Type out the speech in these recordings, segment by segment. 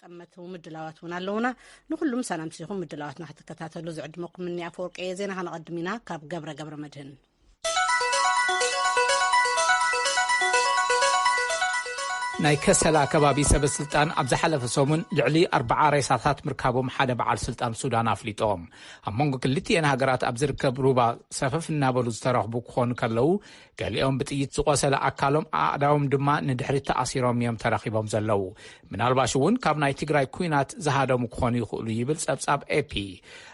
ጠመት ምድላዋት እውን ኣለውና። ንኩሉም ሰላም ሲኹም ምድላዋትና ክትከታተሉ ዝዕድመኩም እኒ ኣፈወርቂ እየ። ዜና ከነቐድም ኢና ካብ ገብረ ገብረ መድህን። ናይ ከሰላ ከባቢ ሰበ ስልጣን ኣብ ዝሓለፈ ሰሙን ልዕሊ ኣርባዓ ሬሳታት ምርካቦም ሓደ በዓል ስልጣን ሱዳን ኣፍሊጦም። ኣብ መንጎ ክልቲኤን ሃገራት ኣብ ዝርከብ ሩባ ሰፈፍ እናበሉ ዝተረኽቡ ክኾኑ ከለዉ፣ ገሊኦም ብጥይት ዝቆሰለ ኣካሎም፣ ኣእዳዎም ድማ ንድሕሪት ተኣሲሮም እዮም ተረኺቦም ዘለዉ። ምናልባሽ እውን ካብ ናይ ትግራይ ኩናት ዝሃደሙ ክኾኑ ይኽእሉ ይብል ጸብጻብ ኤፒ።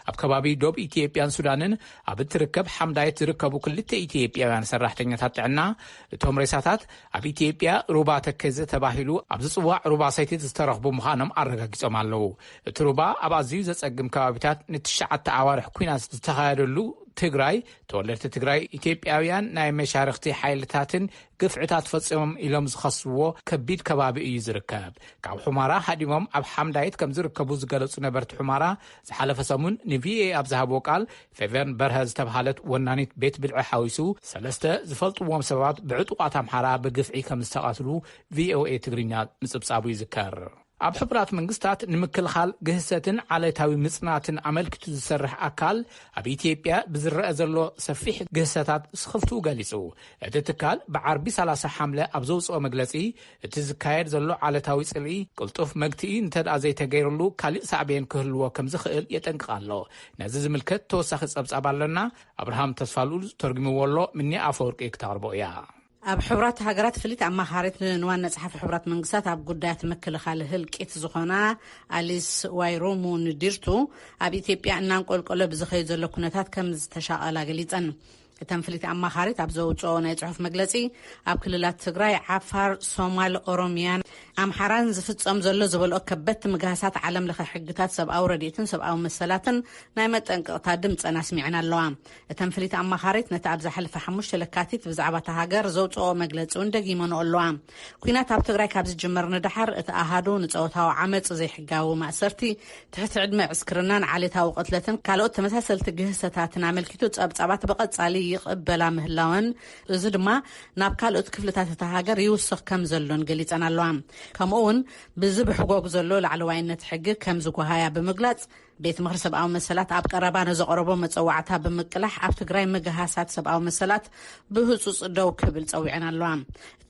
ኣብ ከባቢ ዶብ ኢትዮጵያን ሱዳንን ኣብ እትርከብ ሓምዳየት ዝርከቡ ክልተ ኢትዮጵያውያን ሰራሕተኛታት ጥዕና፣ እቶም ሬሳታት ኣብ ኢትዮጵያ ሩባ ተከዘ ተባሂሉ ኣብ ዝጽዋዕ ሩባ ሰቲት ዝተረኽቡ ምዃኖም ኣረጋጊጾም ኣለዉ። እቲ ሩባ ኣብ ኣዝዩ ዘጸግም ከባቢታት ንትሽዓተ ኣዋርሕ ኩናት ዝተኻየደሉ ትግራይ፣ ተወለድቲ ትግራይ ኢትዮጵያውያን ናይ መሻርኽቲ ሓይልታትን ግፍዕታት ፈጺሞም ኢሎም ዝኸስዎ ከቢድ ከባቢ እዩ ዝርከብ። ካብ ሑማራ ሃዲሞም ኣብ ሓምዳይት ከም ዝርከቡ ዝገለጹ ነበርቲ ሑማራ፣ ዝሓለፈ ሰሙን ንቪኦኤ ኣብ ዝሃብዎ ቃል፣ ፌቨን በርሀ ዝተብሃለት ወናኒት ቤት ብልዒ ሓዊሱ ሰለስተ ዝፈልጥዎም ሰባት ብዕጡቓት ኣምሓራ ብግፍዒ ከም ዝተቐትሉ ቪኦኤ ትግርኛ ምጽብጻቡ ይዝከር። ኣብ ሕቡራት መንግስታት ንምክልኻል ግህሰትን ዓሌታዊ ምጽናትን ኣመልኪቱ ዝሰርሕ ኣካል፣ ኣብ ኢትዮጵያ ብዝረአ ዘሎ ሰፊሕ ግህሰታት ስኽፍትኡ ገሊጹ። እቲ ትካል ብዓርቢ ሰላሳ ሓምለ ኣብ ዘውጽኦ መግለጺ፣ እቲ ዝካየድ ዘሎ ዓሌታዊ ጽልኢ ቅልጡፍ መግትኢ እንተደኣ ዘይተገይርሉ፣ ካሊእ ሳዕቤን ክህልዎ ከም ዝኽእል የጠንቅቕ ኣሎ። ነዚ ዝምልከት ተወሳኺ ጸብጻብ ኣለና። ኣብርሃም ተስፋልኡል ተርጉምዎ ኣሎ። ምኒ ኣፈወርቂ ክተቕርቦ እያ። ኣብ ሕቡራት ሃገራት ፍልይቲ ኣማኻሪት ንዋና ጸሓፊ ሕቡራት መንግስታት ኣብ ጉዳያት ምክልኻል ህልቂት ዝኾና ኣሊስ ዋይሮሙ ንዲርቱ፣ ኣብ ኢትዮጵያ እናንቆልቆለ ብዝኸይድ ዘሎ ኩነታት ከም ዝተሻቐላ ገሊጸን። እተን ፍልይቲ ኣማኻሪት ኣብ ዘውፅኦ ናይ ጽሑፍ መግለጺ፣ ኣብ ክልላት ትግራይ፣ ዓፋር፣ ሶማል፣ ኦሮሚያን ኣምሓራን ዝፍጸም ዘሎ ዝበልኦ ከበድቲ ምግሃሳት ዓለም ለኸ ሕግታት ሰብኣዊ ረድኤትን ሰብኣዊ መሰላትን ናይ መጠንቀቕታ ድምጸን ኣስሚዐን ኣለዋ። እተን ፍልይቲ ኣማኻሪት ነቲ ኣብ ዝሓለፈ ሓሙሽተ ለካቲት ብዛዕባ እታ ሃገር ዘውፅኦ መግለፂ እውን ደጊመንኦ ኣለዋ። ኩናት ኣብ ትግራይ ካብ ዝጅመር ንደሓር እቲ ኣሃዱ ንፀወታዊ ዓመፅ፣ ዘይሕጋዊ ማእሰርቲ፣ ትሕቲ ዕድመ ዕስክርናን ዓሌታዊ ቅትለትን ካልኦት ተመሳሰልቲ ግህሰታትን ኣመልኪቱ ፀብፃባት ብቐፃሊ ይቕበላ ምህላወን፣ እዚ ድማ ናብ ካልኦት ክፍልታት እታ ሃገር ይውስኽ ከም ዘሎን ገሊፀን ኣለዋ። ከምኡ እውን ብዝብሕጎግ ዘሎ ላዕለዋይነት ሕጊ ከም ዝጓሃያ ብምግላፅ፣ ቤት ምኽሪ ሰብኣዊ መሰላት ኣብ ቀረባ ንዘቕረቦ መፀዋዕታ ብምቅላሕ ኣብ ትግራይ ምግሃሳት ሰብኣዊ መሰላት ብህፁፅ ደው ክብል ፀዊዐን ኣለዋ።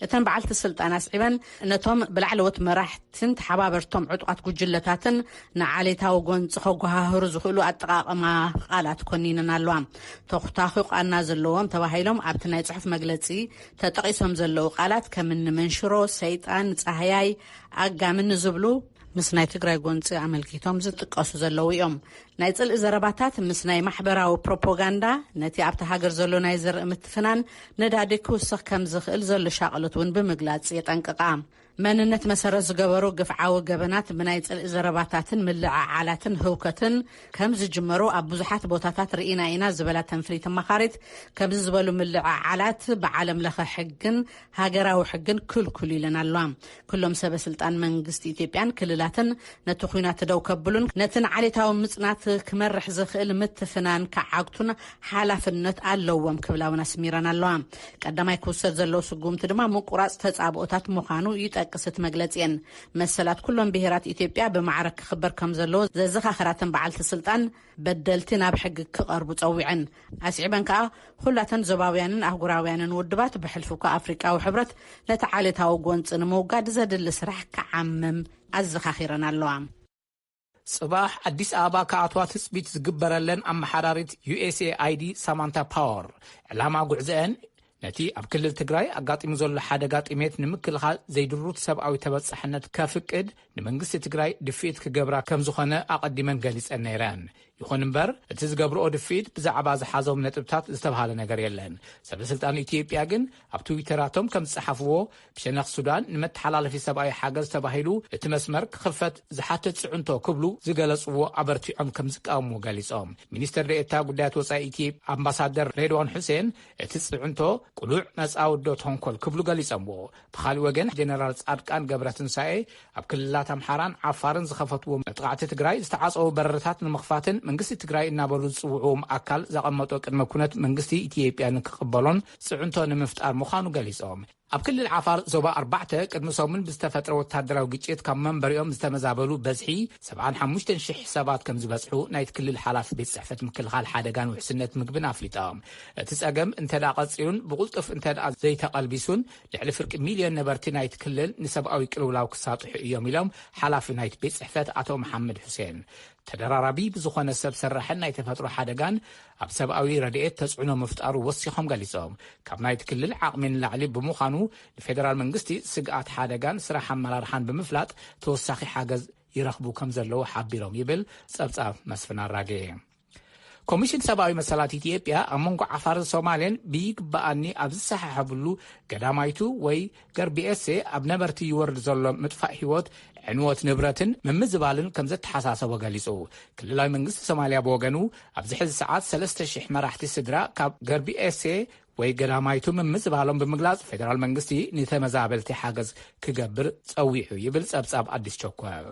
እተን በዓልቲ ስልጣን ኣስዒበን፣ ነቶም ብላዕለዎት መራሕትን ተሓባበርቶም ዕጡቓት ጉጅለታትን ንዓሌታዊ ጎንፂ ከጓሃህሩ ዝኽእሉ ኣጠቓቕማ ቃላት ኮኒነን ኣለዋ። ተኹታኺ ቃና ዘለዎም ተባሂሎም ኣብቲ ናይ ፅሑፍ መግለፂ ተጠቒሶም ዘለዉ ቃላት ከምኒ መንሽሮ፣ ሰይጣን፣ ፃህያይ፣ ኣጋምን ዝብሉ ምስ ናይ ትግራይ ጎንፂ ኣመልኪቶም ዝጥቀሱ ዘለዉ እዮም። ናይ ፅልኢ ዘረባታት ምስ ናይ ማሕበራዊ ፕሮፓጋንዳ ነቲ ኣብቲ ሃገር ዘሎ ናይ ዘርኢ ምትፍናን ነዳዲ ክውስኽ ከም ዝኽእል ዘሎ ሻቕሎት እውን ብምግላፅ የጠንቅቓ። መንነት መሰረት ዝገበሩ ግፍዓዊ ገበናት ብናይ ፅልኢ ዘረባታትን ምልዕዓላትን ህውከትን ከም ዝጅመሩ ኣብ ብዙሓት ቦታታት ርኢና ኢና ዝበላ ተንፍሊት ኣማኻሪት፣ ከምዚ ዝበሉ ምልዕዓላት ብዓለም ለኸ ሕግን ሃገራዊ ሕግን ክልኩል ኢለን ኣለዋ። ኩሎም ሰበ ስልጣን መንግስቲ ኢትዮጵያን ክልላትን ነቲ ኩናት ደው ከብሉን ነቲ ንዓሌታዊ ምጽናት ክመርሕ ዝኽእል ምትፍናን ክዓግቱን ሓላፍነት ኣለዎም ክብላ እውን ኣስሚረን ኣለዋ። ቀዳማይ ክውሰድ ዘለዎ ስጉምቲ ድማ ምቁራጽ ተጻብኦታት ምዃኑ ይጠቅስ እቲ መግለጺአን። መሰላት ኩሎም ብሄራት ኢትዮጵያ ብማዕረ ክኽበር ከም ዘለዎ ዘዘኻኸራተን በዓልቲ ስልጣን፣ በደልቲ ናብ ሕጊ ክቐርቡ ጸዊዐን። ኣስዒበን ከኣ፣ ኩላተን ዞባውያንን ኣህጉራውያንን ውድባት፣ ብሕልፊ እኳ ኣፍሪቃዊ ሕብረት፣ ነቲ ዓሌታዊ ጎንጺ ንምውጋድ ዘድሊ ስራሕ ክዓምም ኣዘኻኺረን ኣለዋ። ጽባሕ ኣዲስ ኣበባ ክኣትዋ ትጽቢት ዝግበረለን ኣመሓዳሪት ዩ ኤስ ኤ ኣይ ዲ ሳማንታ ፓወር፣ ዕላማ ጉዕዘአን ነቲ ኣብ ክልል ትግራይ ኣጋጢሙ ዘሎ ሓደጋ ጥሜት ንምክልኻል ዘይድሩት ሰብኣዊ ተበጻሕነት ከፍቅድ፣ ንመንግስቲ ትግራይ ድፍኢት ክገብራ ከም ዝኾነ ኣቐዲመን ገሊጸን ነይረን። ይኹን እምበር፣ እቲ ዝገብርኦ ድፍኢት ብዛዕባ ዝሓዞም ነጥብታት ዝተብሃለ ነገር የለን። ሰበ ስልጣን ኢትዮጵያ ግን ኣብ ትዊተራቶም ከም ዝጸሓፍዎ፣ ብሸነኽ ሱዳን ንመተሓላለፊ ሰብኣዊ ሓገዝ ተባሂሉ እቲ መስመር ክኽፈት ዝሓትት ጽዕንቶ ክብሉ ዝገለጽዎ ኣበርቲዖም ከም ዝቃወምዎ ገሊጾም። ሚኒስትር ዴኤታ ጉዳያት ወጻኢ ኢትዮጵያ ኣምባሳደር ሬድዋን ሑሴን፣ እቲ ጽዕንቶ ቅሉዕ መጻወድዶ ተንኮል ክብሉ ገሊጸምዎ። ብኻልእ ወገን፣ ጀነራል ጻድቃን ገብረትንሳኤ ኣብ ክልላት ኣምሓራን ዓፋርን ዝኸፈትዎ መጥቓዕቲ ትግራይ ዝተዓጸዉ በረርታት ንምኽፋትን መንግስቲ ትግራይ እናበሉ ዝጽውዕዎም ኣካል ዘቐመጦ ቅድመ ኩነት መንግስቲ ኢትዮጵያ ንክቕበሎን ጽዕንቶ ንምፍጣር ምዃኑ ገሊጾም። ኣብ ክልል ዓፋር ዞባ ኣርባዕተ ቅድሚ ሰሙን ብዝተፈጥረ ወታደራዊ ግጭት ካብ መንበሪኦም ዝተመዛበሉ በዝሒ ሰብዓን ሓሙሽተን ሽሕ ሰባት ከም ዝበጽሑ ናይቲ ክልል ሓላፊ ቤት ጽሕፈት ምክልኻል ሓደጋን ውሕስነት ምግብን ኣፍሊጦም። እቲ ጸገም እንተ ደኣ ቀጺሉን ብቕልጡፍ እንተ ደኣ ዘይተቐልቢሱን ልዕሊ ፍርቂ ሚልዮን ነበርቲ ናይቲ ክልል ንሰብኣዊ ቅልውላው ክሳጥሑ እዮም ኢሎም ሓላፊ ናይቲ ቤት ጽሕፈት ኣቶ መሓመድ ሑሴን። ተደራራቢ ብዝኾነ ሰብ ሰራሕን ናይ ተፈጥሮ ሓደጋን ኣብ ሰብኣዊ ረድኤት ተጽዕኖ ምፍጣሩ ወሲኾም ገሊጾም። ካብ ናይቲ ክልል ዓቕሚ ንላዕሊ ብምዃኑ ንፌደራል መንግስቲ ስግኣት ሓደጋን ስራሕ ኣመራርሓን ብምፍላጥ ተወሳኺ ሓገዝ ይረኽቡ ከም ዘለዉ ሓቢሮም ይብል ጸብጻብ መስፍን ኣራጌ። ኮሚሽን ሰብኣዊ መሰላት ኢትዮጵያ ኣብ መንጎ ዓፋርን ሶማሌን ብይግባኣኒ ኣብ ዝሰሓሓብሉ ገዳማይቱ ወይ ገርቢኤሴ ኣብ ነበርቲ ይወርድ ዘሎ ምጥፋእ ህይወት፣ ዕንወት ንብረትን ምምዝባልን ከም ዘተሓሳሰቦ ገሊጹ። ክልላዊ መንግስቲ ሶማልያ ብወገኑ ኣብዚ ሕዚ ሰዓት ሰለስተ ሽሕ መራሕቲ ስድራ ካብ ገርቢኤሴ ወይ ገዳማይቱ ምምዝባሎም ብምግላጽ ፌደራል መንግስቲ ንተመዛበልቲ ሓገዝ ክገብር ጸዊዑ ይብል ጸብጻብ ኣዲስ ቸኮል።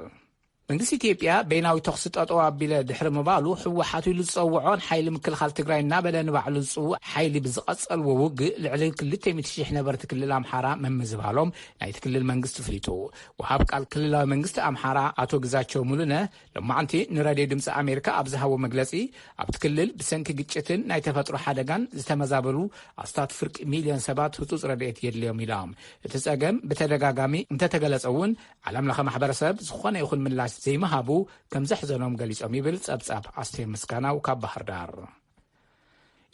መንግስቲ ኢትዮጵያ በይናዊ ተኹሲ ጠጠው ኣቢለ ድሕሪ ምባሉ ህወሓት ኢሉ ዝጸውዖን ሓይሊ ምክልኻል ትግራይ እናበለ ንባዕሉ ዝጽውዕ ሓይሊ ብዝቐጸልዎ ውግእ ልዕሊ ክልተ ሚእቲ ሽሕ ነበርቲ ክልል ኣምሓራ ምምዝባሎም ናይቲ ክልል መንግስቲ ፍሊጡ። ወሃብ ቃል ክልላዊ መንግስቲ ኣምሓራ ኣቶ ግዛቸው ሙሉነ ሎማዕንቲ ንራድዮ ድምፂ ኣሜሪካ ኣብ ዝሃቦ መግለፂ ኣብቲ ክልል ብሰንኪ ግጭትን ናይ ተፈጥሮ ሓደጋን ዝተመዛበሉ ኣስታት ፍርቂ ሚልዮን ሰባት ህፁፅ ረድኤት የድልዮም ኢሎም። እቲ ጸገም ብተደጋጋሚ እንተተገለጸ እውን ዓለም ለኸ ማሕበረሰብ ዝኾነ ይኹን ምላሽ ዘይምሃቡ ከም ዘሕዘኖም ገሊጾም ይብል ጸብጻብ ኣስቴር ምስጋናው ካብ ባህር ዳር።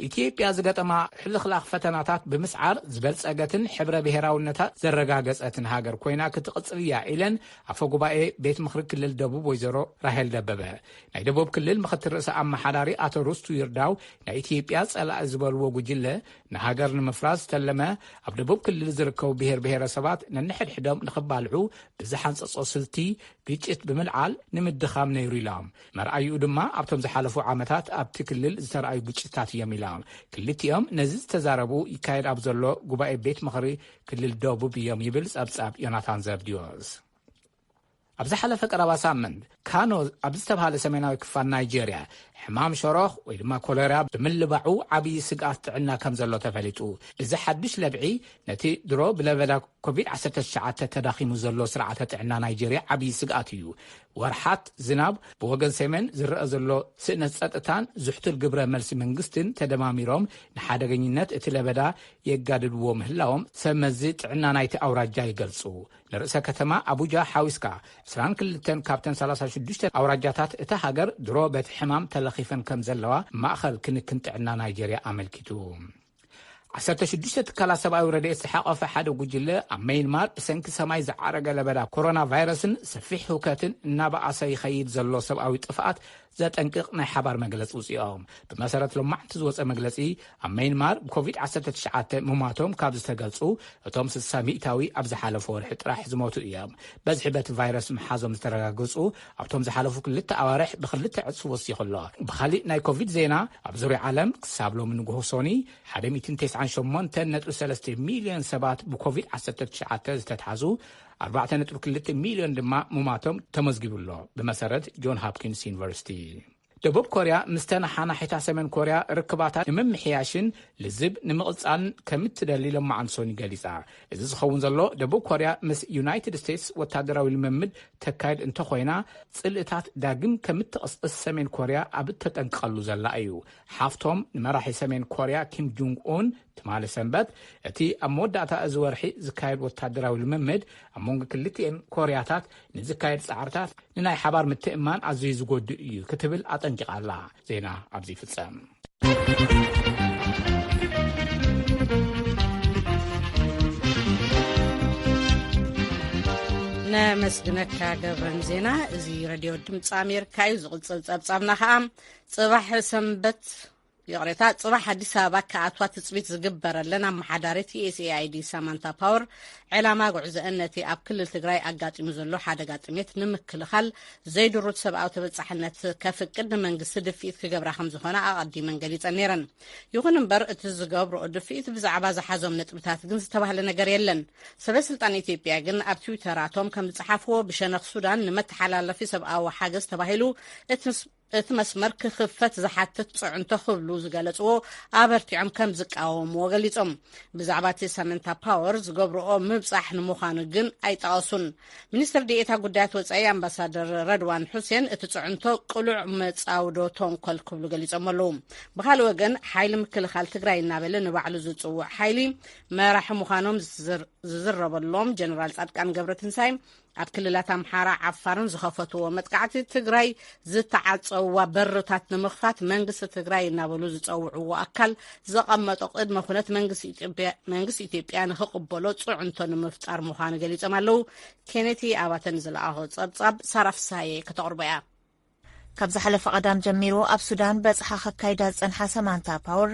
ኢትዮጵያ ዝገጠማ ሕልኽላኽ ፈተናታት ብምስዓር ዝበልጸገትን ሕብረ ብሔራውነታ ዘረጋገጸትን ሃገር ኮይና ክትቕጽል እያ ኢለን ኣፈ ጉባኤ ቤት ምኽሪ ክልል ደቡብ ወይዘሮ ራሄል ደበበ። ናይ ደቡብ ክልል ምኽትል ርእሰ ኣመሓዳሪ ኣቶ ሩስቱ ይርዳው ናይ ኢትዮጵያ ጸላኢ ዝበልዎ ጉጅለ ንሃገር ንምፍራስ ዝተለመ ኣብ ደቡብ ክልል ዝርከቡ ብሔር ብሔረሰባት ነንሕድሕዶም ንኽባልዑ ብዝሓንጸጾ ስልቲ ግጭት ብምልዓል ንምድኻም ነይሩ ኢሎም። መርኣይኡ ድማ ኣብቶም ዝሓለፉ ዓመታት ኣብቲ ክልል ዝተረኣዩ ግጭታት እዮም ኢሎም። ክልቲኦም ነዚ ዝተዛረቡ ይካየድ ኣብ ዘሎ ጉባኤ ቤት ምኽሪ ክልል ደቡብ እዮም ይብል ጸብጻብ ዮናታን ዘብድዮስ። ኣብ ዝሓለፈ ቀረባ ሳምንት ካኖ ኣብ ዝተባሃለ ሰሜናዊ ክፋል ናይጄርያ ሕማም ሸሮኽ ወይ ድማ ኮሌራ ብምልባዑ ዓብዪ ስግኣት ጥዕና ከም ዘሎ ተፈሊጡ። እዚ ሓድሽ ለብዒ ነቲ ድሮ ብለበዳ ኮቪድ ዓሰርተ ትሽዓተ ተዳኺሙ ዘሎ ስርዓተ ጥዕና ናይጄርያ ዓብዪ ስግኣት እዩ። ወርሓት ዝናብ፣ ብወገን ሰሜን ዝረአ ዘሎ ስእነት ጸጥታን ዝሕቱል ግብረ መልሲ መንግስትን ተደማሚሮም ንሓደገኝነት እቲ ለበዳ የጋድድዎ ምህላዎም ሰብ መዚ ጥዕና ናይቲ ኣውራጃ ይገልጹ። ንርእሰ ከተማ ኣቡጃ ሓዊስካ ዕስራን ክልተን ካብተን ሰላሳ ሽዱሽተ ኣውራጃታት እታ ሃገር ድሮ በቲ ሕማም ተለኺፈን ከም ዘለዋ ማእኸል ክንክን ጥዕና ናይጄርያ ኣመልኪቱ። ዓሰርተ ሽዱሽተ ትካላት ሰብኣዊ ረድኤት ዝሓቖፈ ሓደ ጉጅለ ኣብ መይንማር ብሰንኪ ሰማይ ዝዓረገ ለበዳ ኮሮና ቫይረስን ሰፊሕ ህውከትን እናበኣሰ ይኸይድ ዘሎ ሰብኣዊ ጥፍኣት ዘጠንቅቕ ናይ ሓባር መግለጺ ውፅኦም። ብመሰረት ሎማዕንቲ ዝወፀ መግለፂ ኣብ መይንማር ብኮቪድ ዓሰርተ ትሽዓተ ምሟቶም ካብ ዝተገልፁ እቶም ስሳ ሚእታዊ ኣብ ዝሓለፈ ወርሒ ጥራሕ ዝሞቱ እዮም። በዝሒ በቲ ቫይረስ ምሓዞም ዝተረጋገፁ ኣብቶም ዝሓለፉ ክልተ ኣዋርሕ ብክልተ ዕፅፊ ወሲኹ ኣሎ። ብኻሊእ ናይ ኮቪድ ዜና ኣብ ዙርያ ዓለም ክሳብ ሎሚ ንግሆ ሶኒ ሓደ ሚእትን ተስዓን ሸሞንተን ነጥቢ ሰለስተ ሚልዮን ሰባት ብኮቪድ ዓሰርተ ትሽዓተ ዝተትሓዙ ኣርባዕተ ነጥቢ ክልተ ሚልዮን ድማ ምማቶም ተመዝጊቡ ኣሎ። ብመሰረት ጆን ሃፕኪንስ ዩኒቨርሲቲ ደቡብ ኮርያ ምስተን ሓናሒታ ሰሜን ኮርያ ርክባታ ንምምሕያሽን ልዝብ ንምቕጻልን ከምትደሊ ሎማዓንቲ ሶኒ ገሊጻ። እዚ ዝኸውን ዘሎ ደቡብ ኮርያ ምስ ዩናይትድ ስቴትስ ወታደራዊ ልምምድ ተካይድ እንተኾይና ጽልእታት ዳግም ከምትቕስቅስ ሰሜን ኮርያ ኣብ እተጠንቅቐሉ ዘላ እዩ። ሓፍቶም ንመራሒ ሰሜን ኮርያ ኪም ጁንግ ኡን ትማሊ ሰንበት እቲ ኣብ መወዳእታ እዚ ወርሒ ዝካየድ ወታደራዊ ልምምድ ኣብ መንጎ ክልቲኤን ኮርያታት ንዝካየድ ጻዕርታት ንናይ ሓባር ምትእምማን ኣዝዩ ዝጎድእ እዩ ክትብል ኣጠንቂቓ ኣላ። ዜና ኣብዚ ይፍጸም። ነመስግነካ ገብረን ዜና። እዚ ረድዮ ድምፂ ኣሜሪካ እዩ። ዝቕፅል ፀብፃብና ከዓ ፅባሕ ሰንበት ይቕሬታ፣ ጽባሕ ኣዲስ ኣበባ ክኣትዋ ትጽቢት ዝግበረለን ኣመሓዳሪት ዩኤስኤኣይዲ ሳማንታ ፓወር፣ ዕላማ ጉዕዘአን ነቲ ኣብ ክልል ትግራይ ኣጋጢሙ ዘሎ ሓደጋ ጥሜት ንምክልኻል ዘይድሩት ሰብኣዊ ተበጻሕነት ከፍቅድ ንመንግስቲ ድፍኢት ክገብራ ከም ዝኾና ኣቐዲመን ገሊጸን ነይረን። ይኹን እምበር፣ እቲ ዝገብርኦ ድፍኢት ብዛዕባ ዝሓዞም ነጥብታት ግን ዝተባህለ ነገር የለን። ሰበ ስልጣን ኢትዮጵያ ግን ኣብ ትዊተራቶም ከም ዝጸሓፍዎ፣ ብሸነኽ ሱዳን ንመተሓላለፊ ሰብኣዊ ሓገዝ ተባሂሉ እቲ እቲ መስመር ክኽፈት ዝሓትት ጽዕንቶ ክብሉ ዝገለጽዎ ኣበርቲዖም ከም ዝቃወምዎ ገሊጾም። ብዛዕባ እቲ ሰመንታ ፓወር ዝገብርኦ ምብጻሕ ንምዃኑ ግን ኣይጠቐሱን። ሚኒስትር ዲኤታ ጉዳያት ወጻኢ ኣምባሳደር ረድዋን ሑሴን እቲ ጽዕንቶ ቅሉዕ መጻውዶ ተንኮል ክብሉ ገሊጾም ኣለዉ። ብኻልእ ወገን ሓይሊ ምክልኻል ትግራይ እናበለ ንባዕሉ ዝጽውዕ ሓይሊ መራሒ ምዃኖም ዝዝር- ዝዝረበሎም ጀነራል ጻድቃን ገብረትንሳኤ ኣብ ክልላት ኣምሓራ ዓፋርን ዝኸፈትዎ መጥቃዕቲ ትግራይ ዝተዓጸዋ በርታት ንምኽፋት መንግስቲ ትግራይ እናበሉ ዝጸውዕዎ ኣካል ዘቐመጦ ቅድመ ኩነት መንግስቲ ኢትዮጵያ ንኽቕበሎ ጽዕንቶ ንምፍጣር ምዃኑ ገሊጾም ኣለዉ። ኬኔቲ ኣባተ ንዝለኣኾ ጸብጻብ ሳራ ፍሳየ ከተቕርቦ እያ። ካብ ዝሓለፈ ቀዳም ጀሚሩ ኣብ ሱዳን በጽሓ ከካይዳ ዝጸንሓ ሰማንታ ፓወር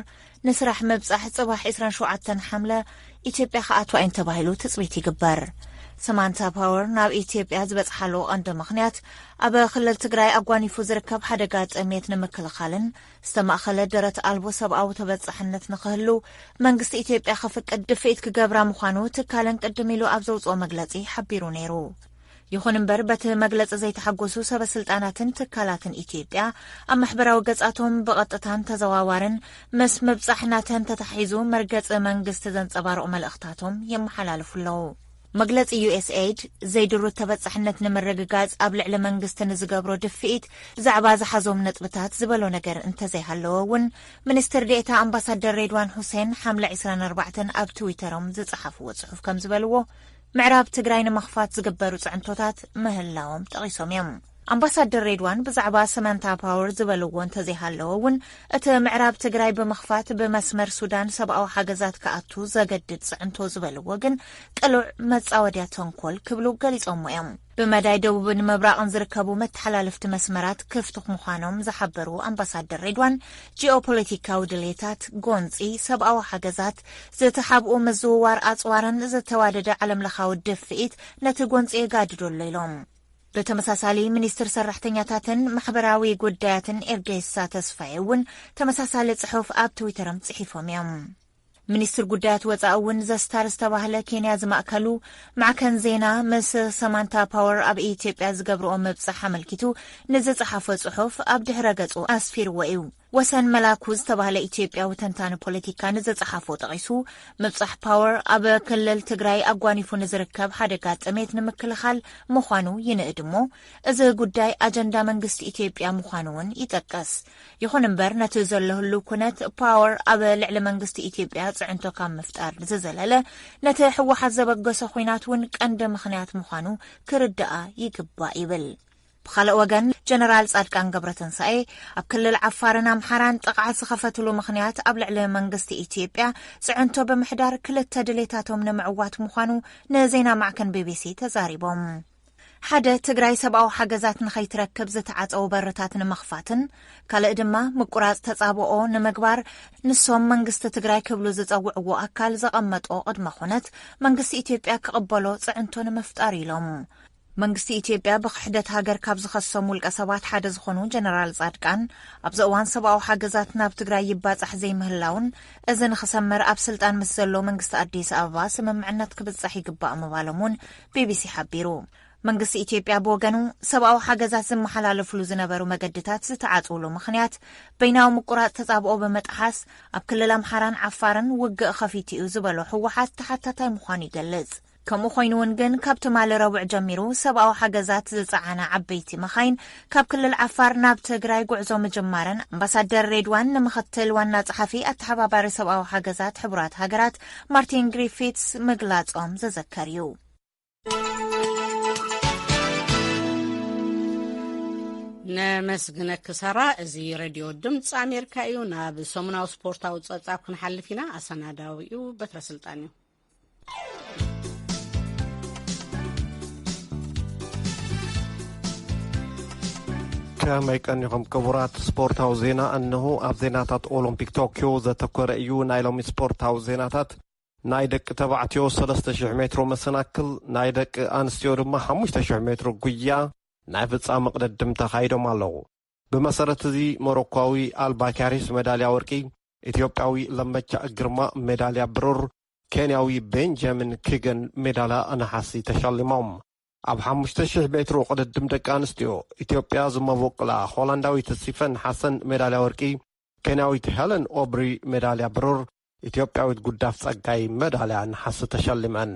ንስራሕ ምብጻሕ ጽባሕ ዕስራን ሸውዓተን ሓምለ ኢትዮጵያ ክኣትዋ እየን ተባሂሉ ትጽቢት ይግበር። ሰማንታ ፓወር ናብ ኢትዮጵያ ዝበጽሓሉ ቀንዲ ምኽንያት ኣብ ክልል ትግራይ ኣጓኒፉ ዝርከብ ሓደጋ ጥሜት ንምክልኻልን ዝተማእኸለ ደረት ኣልቦ ሰብኣዊ ተበጻሕነት ንኽህሉ መንግስቲ ኢትዮጵያ ክፍቅድ ድፍኢት ክገብራ ምዃኑ ትካለን ቅድም ኢሉ ኣብ ዘውፅኦ መግለጺ ሓቢሩ ነይሩ። ይኹን እምበር በቲ መግለጺ ዘይተሓጎሱ ሰበ ስልጣናትን ትካላትን ኢትዮጵያ ኣብ ማሕበራዊ ገጻቶም ብቐጥታን ተዘዋዋርን ምስ ምብጻሕ ናተን ተታሒዙ መርገጺ መንግስቲ ዘንጸባርቑ መልእኽታቶም የመሓላልፉ ኣለዉ። መግለጺ ዩ ኤስ ኤይድ ዘይድሩት ተበጻሕነት ንምርግጋጽ ኣብ ልዕሊ መንግስቲ ንዝገብሮ ድፍኢት ብዛዕባ ዝሓዞም ነጥብታት ዝበሎ ነገር እንተዘይሃለወ እውን ሚኒስትር ዴኤታ ኣምባሳደር ሬድዋን ሁሴን ሓምለ ዕስራን ኣርባዕተን ኣብ ትዊተሮም ዝጸሓፍዎ ጽሑፍ ከም ዝበልዎ ምዕራብ ትግራይ ንምኽፋት ዝግበሩ ጽዕንቶታት ምህላዎም ጠቒሶም እዮም። ኣምባሳደር ሬድዋን ብዛዕባ ሰማንታ ፓወር ዝበልዎ እንተዘይሃለወ እውን እቲ ምዕራብ ትግራይ ብምኽፋት ብመስመር ሱዳን ሰብኣዊ ሓገዛት ክኣቱ ዘገድድ ጽዕንቶ ዝበልዎ ግን ቅሉዕ መጻወድያ ተንኮል ክብሉ ገሊጾሞ እዮም። ብመዳይ ደቡብን ምብራቕን ዝርከቡ መተሓላለፍቲ መስመራት ክፍቲ ምዃኖም ዝሓበሩ ኣምባሳደር ሬድዋን ጂኦፖለቲካዊ ድሌታት፣ ጎንጺ፣ ሰብኣዊ ሓገዛት፣ ዝተሓብኡ ምዝውዋር ኣጽዋርን ዝተዋደደ ዓለምለኻዊ ድፍኢት ነቲ ጎንጺ የጋድዶ ኣሎ ኢሎም። ብተመሳሳሊ ሚኒስትር ሰራሕተኛታትን ማሕበራዊ ጉዳያትን ኤርጌሳ ተስፋዬ እውን ተመሳሳሊ ጽሑፍ ኣብ ትዊተሮም ጽሒፎም እዮም። ሚኒስትር ጉዳያት ወጻኢ እውን ዘስታር ዝተባህለ ኬንያ ዝማእከሉ ማዕከን ዜና ምስ ሰማንታ ፓወር ኣብ ኢትዮጵያ ዝገብርኦ ምብጻሕ ኣመልኪቱ ንዝጸሓፎ ጽሑፍ ኣብ ድሕረ ገጹ ኣስፊርዎ እዩ። ወሰን መላኩ ዝተባህለ ኢትዮጵያዊ ተንታኒ ፖለቲካ ንዝጸሓፎ ጠቒሱ ምብጻሕ ፓወር ኣብ ክልል ትግራይ ኣጓኒፉ ንዝርከብ ሓደጋ ጥሜት ንምክልኻል ምዃኑ ይንእድ እሞ እዚ ጉዳይ ኣጀንዳ መንግስቲ ኢትዮጵያ ምዃኑ እውን ይጠቅስ። ይኹን እምበር ነቲ ዘሎ ህሉው ኩነት ፓወር ኣብ ልዕሊ መንግስቲ ኢትዮጵያ ጽዕንቶ ካብ ምፍጣር ዝዘለለ ነቲ ህወሓት ዘበገሶ ኹናት እውን ቀንዲ ምኽንያት ምዃኑ ክርዳኣ ይግባእ ይብል። ብኻልእ ወገን ጀነራል ጻድቃን ገብረትንሳኤ ኣብ ክልል ዓፋርን ኣምሓራን ጥቕዓት ዝኸፈትሉ ምኽንያት ኣብ ልዕሊ መንግስቲ ኢትዮጵያ ጽዕንቶ ብምሕዳር ክልተ ድሌታቶም ንምዕዋት ምዃኑ ንዜና ማዕከን ቢቢሲ ተዛሪቦም። ሓደ ትግራይ ሰብኣዊ ሓገዛት ንኸይትረክብ ዝተዓጸው በርታት ንምኽፋትን ካልእ ድማ ምቁራጽ ተጻብኦ ንምግባር ንሶም መንግስቲ ትግራይ ክብሉ ዝጸውዕዎ ኣካል ዘቐመጦ ቅድመ ኩነት መንግስቲ ኢትዮጵያ ክቕበሎ ጽዕንቶ ንምፍጣር ኢሎም። መንግስቲ ኢትዮጵያ ብክሕደት ሃገር ካብ ዝኸሶም ውልቀ ሰባት ሓደ ዝኾኑ ጀነራል ጻድቃን ኣብዚ እዋን ሰብኣዊ ሓገዛት ናብ ትግራይ ይባጻሕ ዘይምህላውን እዚ ንኽሰምር ኣብ ስልጣን ምስ ዘሎ መንግስቲ ኣዲስ ኣበባ ስምምዕነት ክብጻሕ ይግባእ ምባሎም እውን ቢቢሲ ሓቢሩ። መንግስቲ ኢትዮጵያ ብወገኑ ሰብኣዊ ሓገዛት ዝመሓላለፍሉ ዝነበሩ መገድታት ዝተዓጽውሉ ምኽንያት በይናዊ ምቁራጽ ተጻብኦ ብምጥሓስ ኣብ ክልል ኣምሓራን ዓፋርን ውግእ ኸፊቱ እዩ ዝበሎ ህወሓት ተሓታታይ ምዃኑ ይገልጽ። ከምኡ ኮይኑ እውን ግን ካብ ትማሊ ረቡዕ ጀሚሩ ሰብኣዊ ሓገዛት ዝጸዓና ዓበይቲ መኻይን ካብ ክልል ዓፋር ናብ ትግራይ ጉዕዞ ምጅማረን ኣምባሳደር ሬድዋን ንምኽትል ዋና ጸሓፊ ኣተሓባባሪ ሰብኣዊ ሓገዛት ሕቡራት ሃገራት ማርቲን ግሪፊትስ ምግላጾም ዝዝከር እዩ። ነመስግነኪ ሳራ። እዚ ሬድዮ ድምፂ ኣሜሪካ እዩ። ናብ ሰሙናዊ ስፖርታዊ ፀብፃብ ክንሓልፍ ኢና። ኣሰናዳዊኡ በትረ ስልጣን እዩ። ከመይ ቀኒኹም ክቡራት? ስፖርታዊ ዜና እነሆ። ኣብ ዜናታት ኦሎምፒክ ቶኪዮ ዘተኮረ እዩ ናይ ሎሚ ስፖርታዊ ዜናታት። ናይ ደቂ ተባዕትዮ ሰለስተ ሽሕ ሜትሮ መሰናክል፣ ናይ ደቂ ኣንስትዮ ድማ ሓሙሽተ ሽሕ ሜትሮ ጉያ ናይ ፍጻመ ቅድድም ተኻይዶም ኣለዉ። ብመሰረት እዚ ሞሮኳዊ ኣልባካሪስ ሜዳልያ ወርቂ፣ ኢትዮጵያዊ ለመቻ ግርማ ሜዳልያ ብሩር፣ ኬንያዊ ቤንጃሚን ኪገን ሜዳልያ ነሓሲ ተሸሊሞም። ኣብ ሓሙሽተ ሽሕ ሜትሮ ቅድድም ደቂ ኣንስትዮ፣ ኢትዮጵያ ዝመበቆላ ሆላንዳዊት ሲፈን ሓሰን ሜዳልያ ወርቂ፣ ኬንያዊት ሄለን ኦብሪ ሜዳልያ ብሩር፣ ኢትዮጵያዊት ጉዳፍ ጸጋይ ሜዳልያ ነሓስ ተሸሊመን።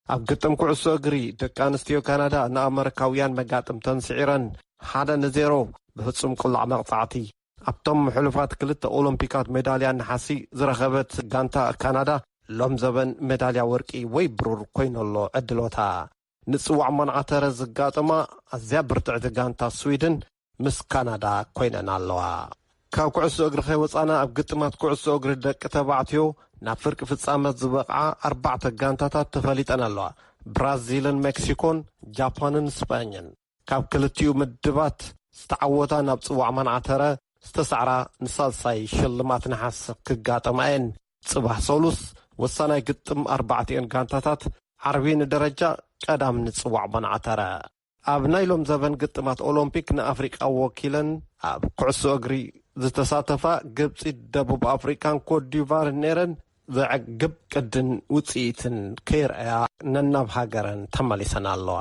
ኣብ ግጥም ኩዕሶ እግሪ፣ ደቂ ኣንስትዮ ካናዳ ንኣመሪካውያን መጋጥምተን ስዒረን ሓደ ንዜሮ ብፍጹም ቅላዕ መቕጻዕቲ ኣብቶም ሕሉፋት ክልተ ኦሎምፒካት ሜዳልያ ነሓሲ ዝረኸበት ጋንታ ካናዳ፣ ሎም ዘበን ሜዳልያ ወርቂ ወይ ብሩር ኮይነሎ ዕድሎታ። ንጽዋዕ መናዓተረ ዝጋጠማ ኣዝያ ብርትዕቲ ጋንታ ስዊድን ምስ ካናዳ ኮይነን ኣለዋ። ካብ ኩዕሶ እግሪ ከይወጻና፣ ኣብ ግጥማት ኩዕሶ እግሪ ደቂ ተባዕትዮ ናብ ፍርቂ ፍጻመ ዝበቕዓ ኣርባዕተ ጋንታታት ተፈሊጠን ኣለዋ። ብራዚልን ሜክሲኮን፣ ጃፓንን ስጳኝን። ካብ ክልቲኡ ምድባት ዝተዓወታ ናብ ጽዋዕ መናዓተረ ዝተሳዕራ ንሳልሳይ ሽልማት ነሓስ ክጋጠማ እየን። ጽባሕ ሰሉስ ወሳናይ ግጥም ኣርባዕቲኤን ጋንታታት፣ ዓርቢ ንደረጃ ቀዳም ንጽዋዕ መናዓተረ። ኣብ ናይ ሎም ዘበን ግጥማት ኦሎምፒክ ንኣፍሪቃ ወኪለን ኣብ ኩዕሶ እግሪ ዝተሳተፋ ግብጺ፣ ደቡብ ኣፍሪቃን ኮትዲቫርን ነይረን፣ ዘዕግብ ቅድን ውጽኢትን ከይረኣያ ነናብ ሃገረን ተመሊሰን ኣለዋ።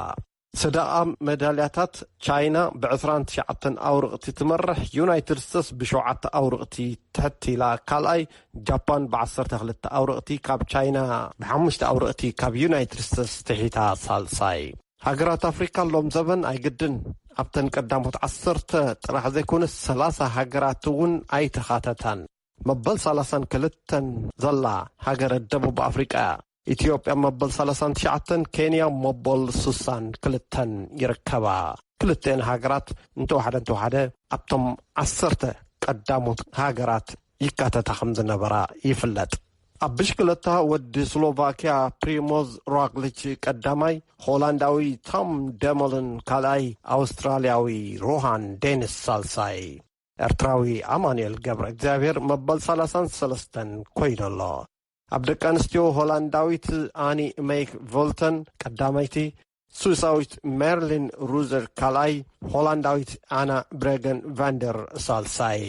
ሰደቓ መዳልያታት፣ ቻይና ብ ዕስራን ትሽዓተን ኣውርቕቲ ትመርሕ፣ ዩናይትድ ስቴትስ ብሸውዓተ ኣውርቕቲ ትሕት ኢላ ካልኣይ፣ ጃፓን ብዓሰርተ ክልተ ኣውርቕቲ ካብ ቻይና፣ ብሓሙሽተ ኣውርቕቲ ካብ ዩናይትድ ስቴትስ ትሒታ ሳልሳይ። ሃገራት ኣፍሪካ ሎም ዘበን ኣይግድን ኣብተን ቀዳሞት ዓሰርተ ጥራሕ ዘይኮነስ ሰላሳ ሃገራት እውን ኣይተኻተታን። መበል ሰላሳን ክልተን ዘላ ሃገረ ደቡብ ኣፍሪቃ እያ። ኢትዮጵያ መበል ሰላሳን ትሽዓተን፣ ኬንያ መበል ስሳን ክልተን ይርከባ። ክልተን ሃገራት እንተወሓደ እንተወሓደ ኣብቶም ዓሰርተ ቀዳሞት ሃገራት ይካተታ ከም ዝነበራ ይፍለጥ። ኣብ ብሽክለታ ወዲ ስሎቫኪያ ፕሪሞዝ ሮግሊች ቀዳማይ፣ ሆላንዳዊ ቶም ደመልን ካልኣይ፣ ኣውስትራልያዊ ሮሃን ዴኒስ ሳልሳይ፣ ኤርትራዊ ኣማኑኤል ገብረ እግዚኣብሔር መበል ሰላሳን ሰለስተን ኮይኑ ኣሎ። ኣብ ደቂ ኣንስትዮ፣ ሆላንዳዊት ኣኒ ሜክ ቮልተን ቀዳመይቲ፣ ስዊሳዊት ሜርሊን ሩዘር ካልኣይ፣ ሆላንዳዊት ኣና ብሬገን ቫንደር ሳልሳይ።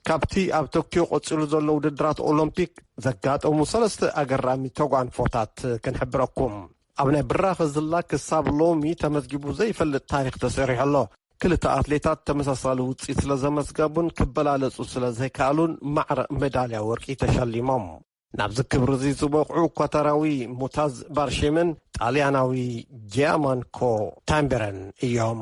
ካብቲ ኣብ ቶክዮ ቀጺሉ ዘሎ ውድድራት ኦሎምፒክ ዘጋጠሙ ሰለስተ ኣገራሚ ተጓንፎታት ክንሕብረኩም። ኣብ ናይ ብራኸ ዝላ ክሳብ ሎሚ ተመዝጊቡ ዘይፈልጥ ታሪኽ ተሰሪሑ ኣሎ። ክልተ ኣትሌታት ተመሳሳሊ ውጽኢት ስለ ዘመዝገቡን ክበላለጹ ስለ ዘይከኣሉን ማዕረ ሜዳልያ ወርቂ ተሸሊሞም። ናብዚ ክብሪ እዚ ዝበቕዑ ኳታራዊ ሙታዝ ባርሺምን ጣልያናዊ ጂያማንኮ ታምበረን እዮም።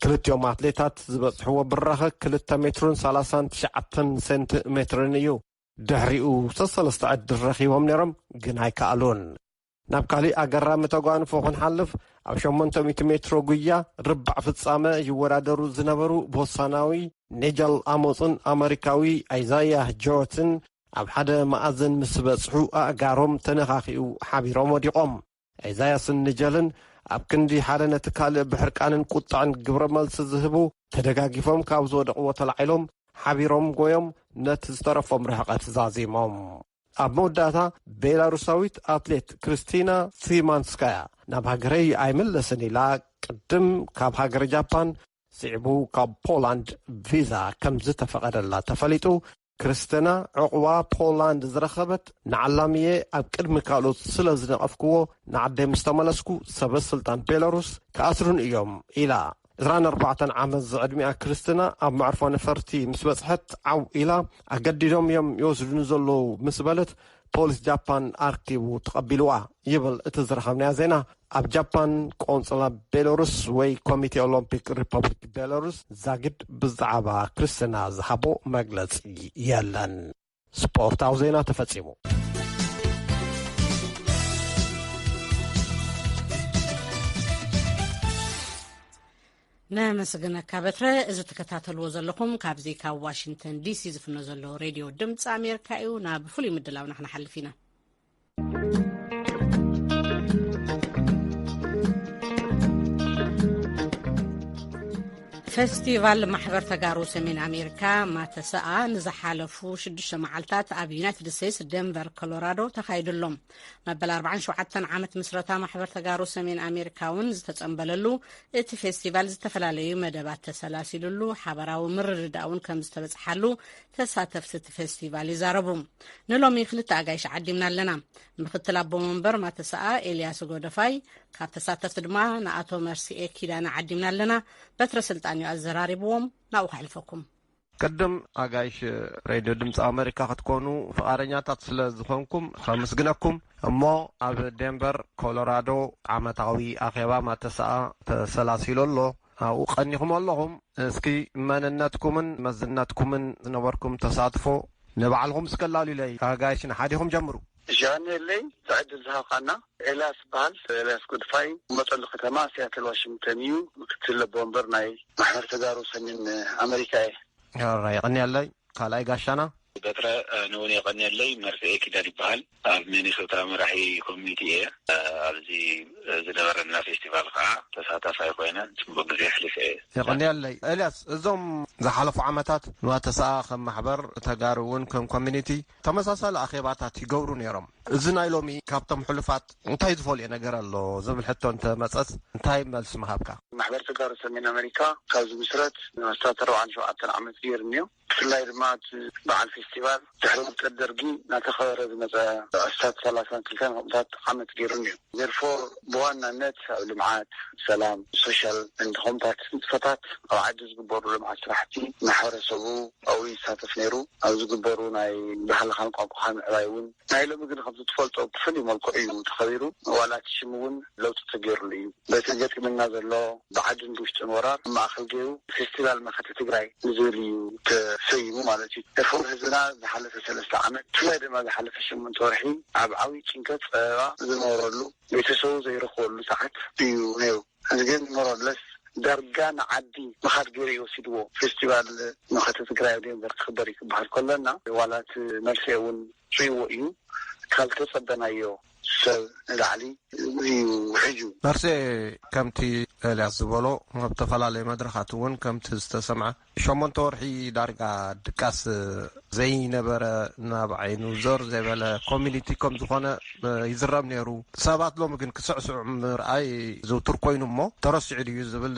ክልቲኦም ኣትሌታት ዝበጽሕዎ ብራኸ ክልተ ሜትርን ሰላሳን ትሽዓተን ሴንቲሜትርን እዩ። ድሕሪኡ ሰሰለስተ ዕድል ረኺቦም ነይሮም፣ ግን ኣይከኣሉን። ናብ ካሊእ ኣገራሚ ተጓንፎ ክንሓልፍ፣ ኣብ ሸሞንተ ሚእቲ ሜትሮ ጉያ ርባዕ ፍጻመ ይወዳደሩ ዝነበሩ ቦሳናዊ ኔጀል ኣሞጽን ኣመሪካዊ ኣይዛያ ጆትን ኣብ ሓደ መኣዝን ምስ በጽሑ፣ ኣእጋሮም ተነኻኺኡ ሓቢሮም ወዲቖም። ኣይዛያስን ኒጀልን ኣብ ክንዲ ሓደ ነቲ ካልእ ብሕርቃንን ቁጥዐን ግብረ መልሲ ዝህቡ፣ ተደጋጊፎም ካብ ዝወደቕዎ ተላዒሎም፣ ሓቢሮም ጎዮም ነቲ ዝተረፎም ርሕቐት ዛዚሞም። ኣብ መወዳእታ፣ ቤላሩሳዊት ኣትሌት ክርስቲና ሲማንስካያ፣ ናብ ሃገረይ ኣይምለስን ኢላ፣ ቅድም ካብ ሃገረ ጃፓን፣ ስዒቡ ካብ ፖላንድ ቪዛ ከም ዝተፈቐደላ ተፈሊጡ። ክርስቲና፣ ዕቑባ ፖላንድ ዝረኸበት፣ ንዓላምየ ኣብ ቅድሚ ካልኦት ስለ ዝነቐፍክዎ፣ ንዓደይ ምስ ተመለስኩ፣ ሰበ ስልጣን ቤላሩስ ክኣስሩን እዮም ኢላ። ዕስራን ኣርባዕተን ዓመት ዝዕድሚኣ ክርስቲና፣ ኣብ መዕርፎ ነፈርቲ ምስ በጽሐት፣ ዓው ኢላ፣ ኣገዲዶም እዮም ይወስዱኒ ዘለዉ ምስ በለት፣ ፖሊስ ጃፓን ኣርኪቡ ተቐቢልዋ ይብል እቲ ዝረኸብናዮ ዜና። ኣብ ጃፓን ቆንጽላ ቤሎሩስ ወይ ኮሚቴ ኦሎምፒክ ሪፐብሊክ ቤሎሩስ ዛጊድ ብዛዕባ ክርስቲና ዝሃቦ መግለጺ የለን። ስፖርታዊ ዜና ተፈጺሙ። ነመስግነካ በትረ። እዚ ትከታተልዎ ዘለኹም ካብዚ ካብ ዋሽንግተን ዲሲ ዝፍኖ ዘሎ ሬድዮ ድምፂ ኣሜሪካ እዩ። ናብ ፍሉይ ምድላውና ክንሓልፍ ኢና። ፌስቲቫል ማሕበር ተጋሩ ሰሜን ኣሜሪካ ማተሰኣ ንዝሓለፉ ሽዱሽተ መዓልታት ኣብ ዩናይትድ ስቴትስ ደንቨር ኮሎራዶ ተኻይዱ ኣሎ። መበል ኣርባዓን ሸውዓተን ዓመት ምስረታ ማሕበር ተጋሩ ሰሜን ኣሜሪካ እውን ዝተጸንበለሉ እቲ ፌስቲቫል ዝተፈላለዩ መደባት ተሰላሲሉሉ ሓበራዊ ምርድዳእ እውን ከም ዝተበጽሓሉ ተሳተፍቲ እቲ ፌስቲቫል ይዛረቡ። ንሎሚ ክልተ ኣጋይሽ ዓዲምና ኣለና። ምክትል ኣቦ መንበር ማተሰኣ ኤልያስ ጎደፋይ፣ ካብ ተሳተፍቲ ድማ ንኣቶ መርሲኤ ኪዳነ ዓዲምና ኣለና። በትረ ስልጣን እዩ ኣዘራሪብዎም። ናብኡ ከሕልፈኩም። ቅድም ኣጋይሽ ሬድዮ ድምፂ ኣሜሪካ ክትኮኑ ፍቓደኛታት ስለ ዝኾንኩም ከመስግነኩም። እሞ ኣብ ዴንቨር ኮሎራዶ ዓመታዊ ኣኼባ ማተሰኣ ተሰላሲሉ ኣሎ። ኣብኡ ቀኒኹም ኣለኹም። እስኪ መንነትኩምን መዝነትኩምን ዝነበርኩም ተሳትፎ ንባዕልኹም እስከላሉለይ ኣጋይሽ ንሓዲኹም ጀምሩ። ሻኔለይ ዕድል ዝሃብካና ኤልያስ በሃል። ኤልያስ ጉድፋይ መጠሉ ከተማ ሲያትል ዋሽንግተን እዩ። ምክትል ለቦ ወንበር ናይ ማሕበር ተጋሩ ሰሜን ኣሜሪካ እየ። ራ የቐንያለይ ካልኣይ ጋሻና። በትረ ንውን የቐንየለይ። መርስኤ ኪዳን ይበሃል። ኣብ ሚኒሶታ መራሒ ኮሚኒቲ እየ። ኣብዚ ዝነበረና ፌስቲቫል ከዓ ተሳታፋይ ኮይነ ጽቡቅ ግዜ ኣሕሊፈ እየ። የቐንየለይ ኤልያስ፣ እዞም ዝሓለፉ ዓመታት ንዋተሰኣ ከም ማሕበር ተጋሩ እውን ከም ኮሚኒቲ ተመሳሳሊ ኣኼባታት ይገብሩ ነይሮም። እዚ ናይ ሎሚ ካብቶም ሕሉፋት እንታይ ዝፈልዮ ነገር ኣሎ ዝብል ሕቶ እንተመጸስ እንታይ መልሲ ምሃብካ? ማሕበር ተጋሩ ሰሜን ኣሜሪካ ካብ ዝምስረት ኣስታት ኣርባዓን ሸውዓተን ዓመት ገይሩ እኒኦ። ብፍላይ ድማ እቲ በዓል ፌስቲቫል ድሕሪ ውድቀት ደርጊ እናተኸበረ ዝመፀ ኣስታት ሰላሳን ክልተን ከምታት ዓመት ገይሩ እኒኦ። ዘርፎ ብዋናነት ኣብ ልምዓት፣ ሰላም፣ ሶሻል እንድ ከምታት ንጥፈታት ኣብ ዓዲ ዝግበሩ ልምዓት ስራሕቲ ማሕበረሰቡ ኣብኡ ይሳተፍ ነይሩ። ኣብ ዝግበሩ ናይ ባህልኻን ቋንቋኻን ምዕባይ እውን ናይ ሎሚ ግን ከምዚ ትፈልጦ ብፍሉይ መልክዑ እዩ ተኸቢሩ። ዋላ እቲ ሽም እውን ለውጢ ተገይሩሉ እዩ። በቲ ገጢምና ዘሎ ብዓድን ብውሽጥን ወራር ማእኸል ገይሩ ፌስቲቫል መኸተ ትግራይ ንዝብል እዩ ተሰይሙ ማለት እዩ። ኤርፎር ህዝብና ዝሓለፈ ሰለስተ ዓመት ብፍላይ ድማ ዝሓለፈ ሸሞንተ ወርሒ ኣብ ዓብዪ ጭንቀት ፀበባ ዝነበረሉ ቤተሰቡ ዘይረኽበሉ ሰዓት እዩ ነይሩ። እዚ ግን ሞሮለስ ዳርጋ ንዓዲ ምኻድ ገይሩ እዩ ወሲድዎ። ፌስቲቫል መኸተ ትግራይ ኣብ ዴንቨር ክኽበር እዩ ክበሃል ከሎና ዋላ እቲ መልሲ እውን ርእይዎ እዩ። ካብ ዝተጸበናዮ ሰብ ንላዕሊ እዩ ውሕጁ። መርሴ ከምቲ ኤልያስ ዝበሎ ኣብ ዝተፈላለዩ መድረኻት እውን ከምቲ ዝተሰምዐ ሸሞንተ ወርሒ ዳርጋ ድቃስ ዘይነበረ ናብ ዓይኑ ዘር ዘይበለ ኮሚኒቲ ከም ዝኾነ ይዝረብ ነይሩ። ሰባት ሎሚ ግን ክስዕስዑ ምርኣይ ዝውቱር ኮይኑ እሞ ተረሲዑ ድዩ ዝብል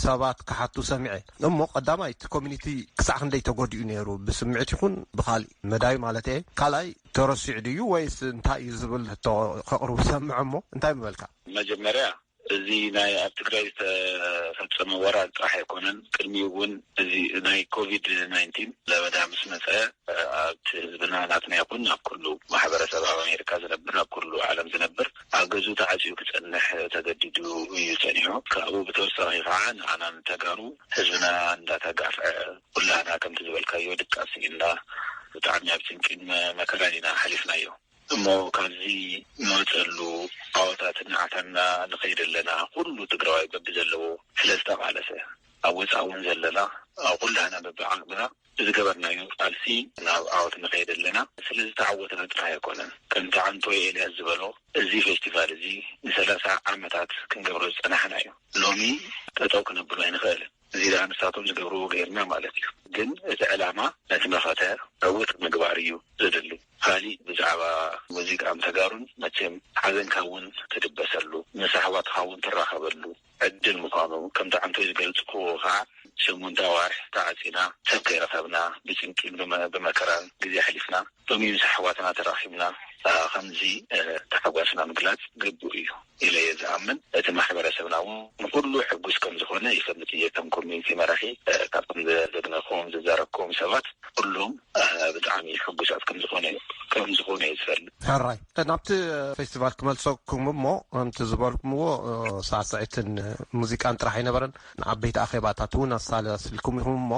ሰባት ክሓቱ ሰሚዐ። እሞ ቀዳማይ እቲ ኮሚኒቲ ክሳዕ ክንደይ ተጎዲኡ ነይሩ ብስምዒት ይኹን ብኻሊእ መዳይ ማለት እየ። ካልኣይ ተረሲዑ ድዩ ወይስ እንታይ እዩ ዝብል ሕቶ ከቕርቡ ሰምዐ እሞ እንታይ ምበልካ? መጀመርያ እዚ ናይ ኣብ ትግራይ ዝተፈጸመ ወራር ጥራሕ ኣይኮነን። ቅድሚኡ እውን እዚ ናይ ኮቪድ ናይንቲን ለበዳ ምስ መጸ ኣብቲ ህዝብና ናትና ይኹን ኣብ ኩሉ ማሕበረሰብ ኣብ ኣሜሪካ ዝነብር ኣብ ኩሉ ዓለም ዝነብር ኣብ ገዝኡ ተዓፅዩ ክጸንሕ ተገዲዱ እዩ ጸኒሑ። ካብኡ ብተወሳኺ ከዓ ንዓና ንተጋሩ ህዝብና እንዳተጋፍዐ ኩላህና ከምቲ ዝበልካዮ ድቃስ ስኢንና ብጣዕሚ ኣብ ጭንቂን መከራን ኢና ሓሊፍናዮ። እሞ ካብዚ ንወፀሉ ዓወታት እናዓታና ንኸይድ ኣለና ኩሉ ትግራዋይ በቢ ዘለዎ ስለ ዝተቓለሰ ኣብ ወፃእ እውን ዘለና ኣብ ኩላህና በቢ ዓቕምና ብዝገበርናዮ ቃልሲ ናብ ዓወት ንኸይድ ኣለና። ስለ ዝተዓወትና ጥራሕ ኣይኮነን። ከምቲ ዓንቶ ኤልያስ ዝበሎ እዚ ፌስቲቫል እዚ ንሰላሳ ዓመታት ክንገብሮ ዝፀናሕና እዩ። ሎሚ ጠጠው ክነብሎ ኣይንኽእልን። እዚ ደኣ ንሳቶም ዝገብርዎ ገይርና ማለት እዩ። ግን እቲ ዕላማ ነቲ መኸተ ዕውት ምግባር እዩ ዘድሊ። ካሊእ ብዛዕባ ሙዚቃን ተጋሩን መቸም ሓዘንካ እውን ትድበሰሉ ምስ ኣሕዋትካ እውን ትራኸበሉ ዕድል ምዃኑ ከምቲ ዓንቶይ ዝገልፅክዎ ከዓ ሸሞንተ ኣዋርሕ ተዓፂና ሰብ ከይረኸብና ብጭንቂ ብመ- ብመከራን ግዜ ኣሕሊፍና ሎሚ ምስ ኣሕዋትና ተራኺብና ከምዚ ተሓጓስና ምግላፅ ግቡእ እዩ ኢለ እየ ዝኣምን። እቲ ማሕበረሰብና እውን ንኩሉ ሕጉስ ከም ዝኾነ ይፈልጥ እየ። ከም ኮሚኒቲ መራሒ ካብቶም ዘግነኹም ዝዛረብኩም ሰባት ኩሎም ብጣዕሚ ሕጉሳት ከም ዝኾነ ከም ዝኾነ እየ ዝፈልጥ። ሕራይ ናብቲ ፌስቲቫል ክመልሰኩም እሞ ከምቲ ዝበልኩምዎ ሳዕስዒትን ሙዚቃን ጥራሕ ኣይነበረን። ንዓበይቲ ኣኼባታት እውን ኣሳላስልኩም ኢኹም እሞ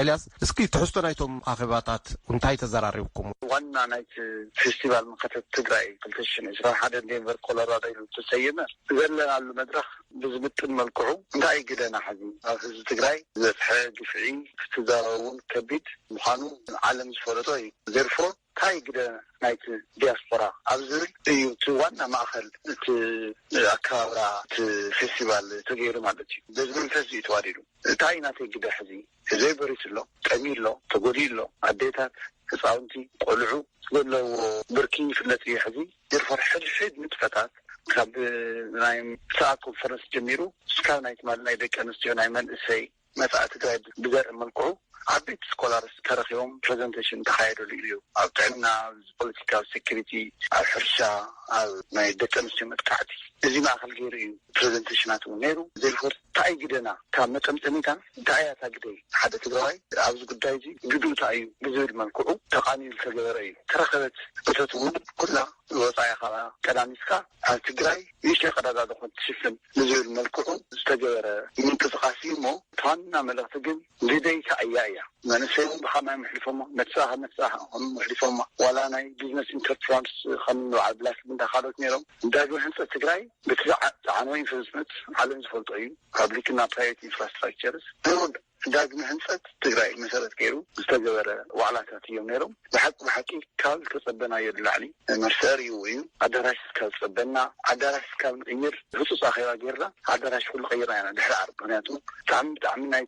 ኤልያስ እስኪ ትሕዝቶ ናይቶም ኣኼባታት እንታይ ተዘራሪብኩም? ዋና ናይቲ ፌስቲቫል መኸተት ትግራይ ክልተ ሽሕን ዕስራን ሓደን ዴንቨር ኮሎራዶ ኢሉ ዝተሰየመ ዘለናሉ መድረኽ ብዝምጥን መልክዑ እንታይ ግደና ሕዚ ኣብ ህዝቢ ትግራይ ዝበፅሐ ግፍዒ ክትዛረቡ እውን ከቢድ ምዃኑ ዓለም ዝፈለጦ እዩ። ዜርፎ እንታይ ግደ ናይቲ ዲያስፖራ ኣብ ዝብል እዩ እቲ ዋና ማእኸል እቲ ኣከባብራ እቲ ፌስቲቫል ተገይሩ ማለት እዩ። በዚ መንፈስ እዩ ተዋዲዱ። እንታይ ናተይ ግደ ሕዚ ህዝበይ በሪሱ ኣሎ፣ ጠምዩ ኣሎ፣ ተጎዲኡ ኣሎ። ኣዴታት፣ ህፃውንቲ፣ ቆልዑ ዘለውዎ ብርኪ ይፍለጥ እዩ። ሕዚ ዜርፎር ሕድሕድ ንጥፈታት ካብ ናይ ሰኣ ኮንፈረንስ ጀሚሩ እስካብ ናይ ትማሊ ናይ ደቂ ኣንስትዮ ናይ መንእሰይ መጻኢ ትግራይ ብዘርኢ መልክዑ ዓበይቲ ስኮላርስ ተረኺቦም ፕሬዘንቴሽን ተኻየደሉ እዩ። ኣብ ጥዕና፣ ኣብ ፖለቲካ፣ ኣብ ሴኩሪቲ፣ ኣብ ሕርሻ፣ ኣብ ናይ ደቂ ኣንስትዮ መጥቃዕቲ፣ እዚ ማእከል ገይሩ እዩ ፕሬዘንቴሽናት እውን ነይሩ። ዘይኮር እንታይ ግደና ካብ መጠምጠሚታ እንታይ እያ እታ ግደይ? ሓደ ትግራዋይ ኣብዚ ጉዳይ እዚ ግዱ እንታይ እዩ ብዝብል መልክዑ ተቓንዩ ዝተገበረ እዩ። ተረኸበት እቶት እውን ኩላ ወፃኢ ካብ ቀዳሚትካ ኣብ ትግራይ ንእሽተይ ቀዳዳ ዝኾን ትሽፍን ብዝብል መልክዑ ዝተገበረ ምንቅስቃስ እዩ። እሞ እቲ ዋና መልእኽቲ ግን ግደይ እንታይ እያ እያ? መንእሰይ እውን ብኸማይ መሕሊፎሞ፣ መትፃእኻ መትፃእኻ ከም መሕሊፎሞ፣ ዋላ ናይ ቢዝነስ ኢንተርፕራንስ ከም በዓል ብላክ እንዳ ካልኦት ነይሮም ዳግመ ህንፀት ትግራይ ብቲ ዝዓ- ዝዓነወ ኢንቨስትመንት ዓለም ዝፈልጦ እዩ። ፓብሊክና ፕራይቬት ኢንፍራስትራክቸርስ ዳግመ ህንፀት ትግራይ መሰረት ገይሩ ዝተገበረ ዋዕላታት እዮም ነይሮም። ብሓቂ ብሓቂ ካብ ዝተፀበናዮ ንላዕሊ መርሰ ሪኡ እዩ። ኣዳራሽ ካብ ዝፀበና ኣዳራሽ ካብ ንቅይር ህፁፅ ኣኼባ ጌርና ኣዳራሽ ኩሉ ቀይርና ኢና ድሕሪ ዓርቢ። ምክንያቱ ብጣዕሚ ብጣዕሚ ናይ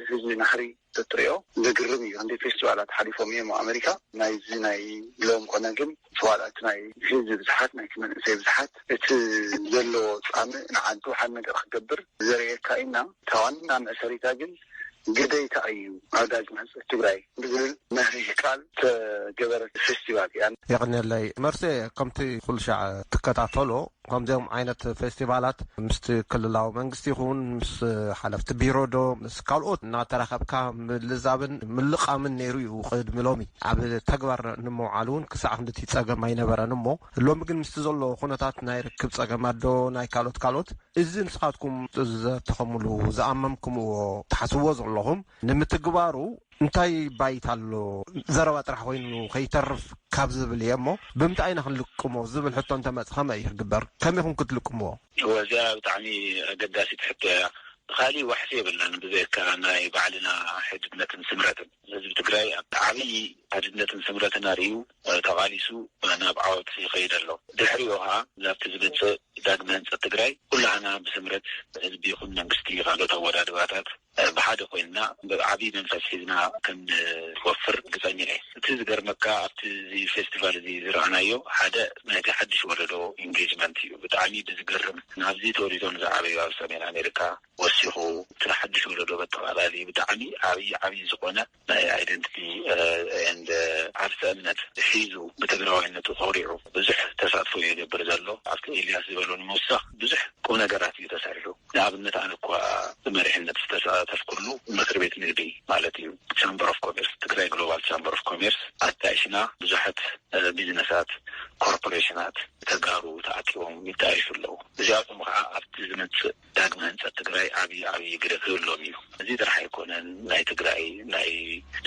ህዝቢ ናህሪ ተትሪኦ ዘግርም እዩ። እንደ ፌስቲቫላት ሓሊፎም እዮም ኣሜሪካ። ናይዚ ናይ ሎም ኮነ ግን ዋላ እቲ ናይ ህዝቢ ብዝሓት ናይቲ መንእሰይ ብዝሓት እቲ ዘለዎ ፃምእ ንዓዱ ሓደ ነገር ክገብር ዘርእየካ ኢና። እታ ዋና መእሰሪታ ግን ግደይታ እዩ ኣብ ዳግመ ህንፀት ትግራይ ብዝብል መሪህ ቃል ተገበረት ፌስቲቫል እያ። የቕንየለይ መርሴ። ከምቲ ኩሉ ሻዕ ትከታተሎ ከምዚኦም ዓይነት ፌስቲቫላት ምስቲ ክልላዊ መንግስቲ ይኹን ምስ ሓለፍቲ ቢሮ ዶ ምስ ካልኦት እናተራኸብካ ምልዛብን ምልቓምን ነይሩ እዩ። ቅድሚ ሎሚ ኣብ ተግባር ንምውዓሉ እውን ክሳዕ ክንድቲ ጸገም ኣይነበረን። እሞ ሎሚ ግን ምስቲ ዘሎ ኩነታት ናይ ርክብ ጸገማት ዶ ናይ ካልኦት ካልኦት እዚ ንስኻትኩም ዘተኸምሉ ዝኣመምኩምዎ ትሓስብዎ ዘለኹም ንምትግባሩ እንታይ ባይታ ኣሎ? ዘረባ ጥራሕ ኮይኑ ከይተርፍ ካብ ዝብል እየ። እሞ ብምንታይ ኢና ክንልቅሞ ዝብል ሕቶ እንተመፅ ከመይ እዩ ክግበር? ከመይ ኢኹም ክትልቅምዎ? እወ፣ እዚኣ ብጣዕሚ ኣገዳሲት ሕቶ እያ። ካሊእ ዋሕሲ የብልናን ብዘይካ ናይ ባዕልና ሕድነትን ስምረትን። ህዝቢ ትግራይ ኣብ ዓብዪ ሓድነትን ስምረትን ኣርእዩ ተቓሊሱ ናብ ዓወት ይኸይድ ኣሎ። ድሕሪኡ ኸዓ ናብቲ ዝመፅእ ዳግመ ህንፀት ትግራይ ኩላህና ብስምረት ህዝቢ ይኹን መንግስቲ ካልኦት ኣወዳድባታት ብሓደ ኮይንና ብዓብዪ መንፈስ ሒዝና ክንወፍር ርግፀኛ እየ። እቲ ዝገርመካ ኣብቲ እዚ ፌስቲቫል እዚ ዝረኣናዮ ሓደ ናይቲ ሓድሽ ወለዶ ኢንጌጅመንት እዩ። ብጣዕሚ ብዝገርም ናብዚ ተወሊዶም ዝዓበዩ ኣብ ሰሜን ኣሜሪካ ወሲኹ እቲ ሓድሽ ወለዶ በተቓላሊ ብጣዕሚ ዓብዪ ዓብዪ ዝኾነ ናይ ኣይደንቲቲ ኤንድ ዓርሰ እምነት ሒዙ ብትግራዋይነቱ ኮሪዑ ብዙሕ ተሳትፎ እዩ ይገብር ዘሎ። ኣብቲ ኤልያስ ዝበሎ ንምውሳኽ ብዙሕ ቁም ነገራት እዩ ተሰሪሑ። ንኣብነት ኣነ እኳ ብመሪሕነት ዝተሳተፍኩሉ ምክር ቤት ንግዲ ማለት እዩ ቻምበር ኦፍ ኮሜርስ ትግራይ ግሎባል ቻምበር ኦፍ ኮሜርስ ኣጣይሽና ብዙሓት ቢዝነሳት ኮርፖሬሽናት ተጋሩ ተኣኪቦም ይጣየሹ ኣለዉ። እዚኣቶም ከዓ ኣብቲ ዝመፅእ ዳግመ ህንፀት ትግራይ ዓብዪ ዓብዪ ግደ ክህሎም እዩ። እዚ ጥራሕ ኣይኮነን ናይ ትግራይ ናይ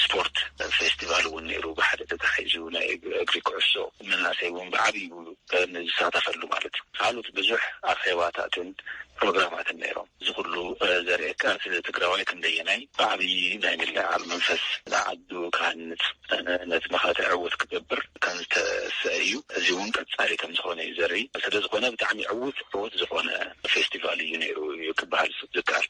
ስፖርት ፌስቲቫል እውን ነይሩ ብሓደ ተታሒዙ ናይ እግሪ ኩዕሶ መናእሰይ እውን ብዓብዩ ንዝሳተፈሉ ማለት እዩ። ካልኦት ብዙሕ ኣኼባታትን ፕሮግራማትን ነይሮም። እዚ ኩሉ ዘርእየካ እቲ ትግራዋይ ክንደየናይ ብዓብዪ ናይ ምልዕዓል መንፈስ ንዓዱ ክሃንፅ ነቲ መኸተ ዕውት ክገብር ከም ዝተሰአ እዩ። እዚ እውን ቀፃሊ ከም ዝኾነ እዩ ዘርኢ። ስለዝኾነ ብጣዕሚ ዕውት ዕውት ዝኾነ ፌስቲቫል እዩ ነይሩ እዩ ክበሃል ዝከኣል።